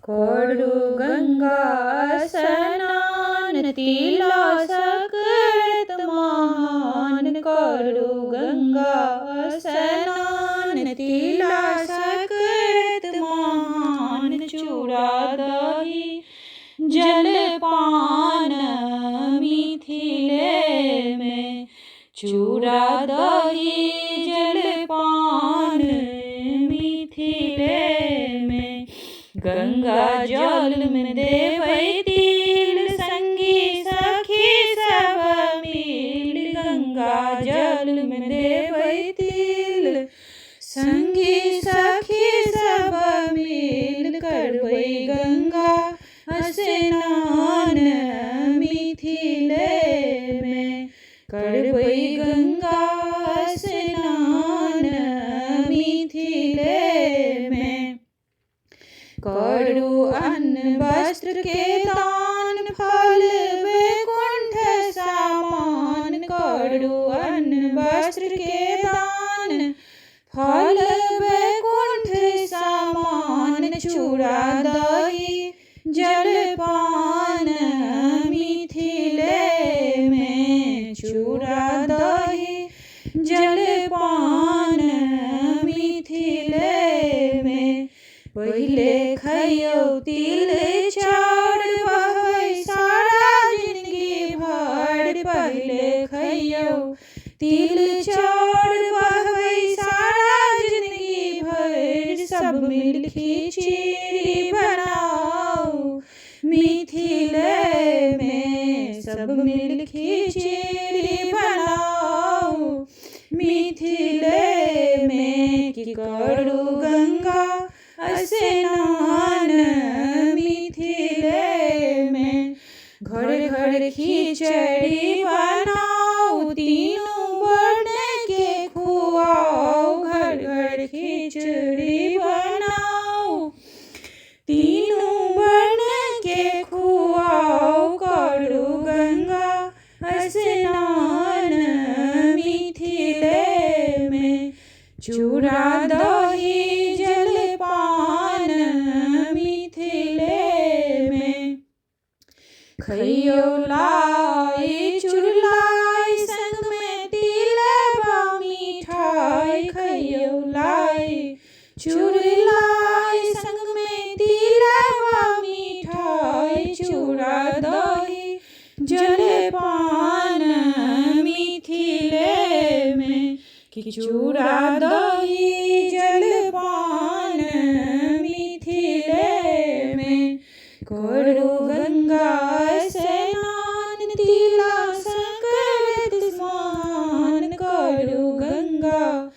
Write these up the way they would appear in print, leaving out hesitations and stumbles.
करू गंगा स्नान तिला संक्रांत महान। करू गंगा स्नान तिला संक्रांत महान। चूड़ा दही जलपान मिथिले में। चूड़ा दही जलपान मिथिले में। गंगा जल में देबै तिल संगी सखी सब मिल। गंगा जल में देबै तिल संगी सखी सब मिल। करबै गंगा स्नान मिथिले में। करबै गंगा स्नान मिथिले में। करू अन्न वस्त्र के दान फल वैकुंठ समान। करू अन्न वस्त्र के दान फल वैकुंठ समान। चूड़ा दही जलपान मिथिले में। चूड़ा दही जलपान मिथिले में। पहिले खइयौ तिल चाउर बहबै सारा जिनगी भर। पहिले खइयौ तिल चाउर बहबै सारा जिनगी भर। सब मिल खिचड़ी बनाउ मिथिले में। सब मिल खिचड़ी बनाउ मिथिले में। की करू गंगा स्नान मिथिले में। घर घर खिचड़ी बनाउ तीनू वर्ण के खुआउ। घर घर खिचड़ी बनाउ तीनू वर्ण के खुआउ। करू गंगा स्नान मिथिले में। चूड़ा दही जलपान मिथिले में। खइयौ लाई चुरलाई संग में तिलबा मिठाई। खइयौ लाई चुरलाई संग में तिलबा मिठाई। चूड़ा दही जलपान मिथिले में। कि चूड़ा दही जलपान मिथिले में। करू गंगा स्नान तिला संक्रांत महान। करू गंगा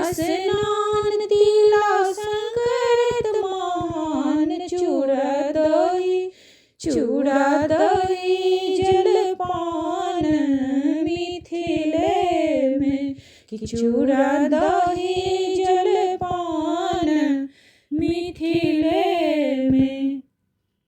स्नान तिला संक्रांत महान। चूड़ा दही जलपान मिथिले में। कि चूड़ा दही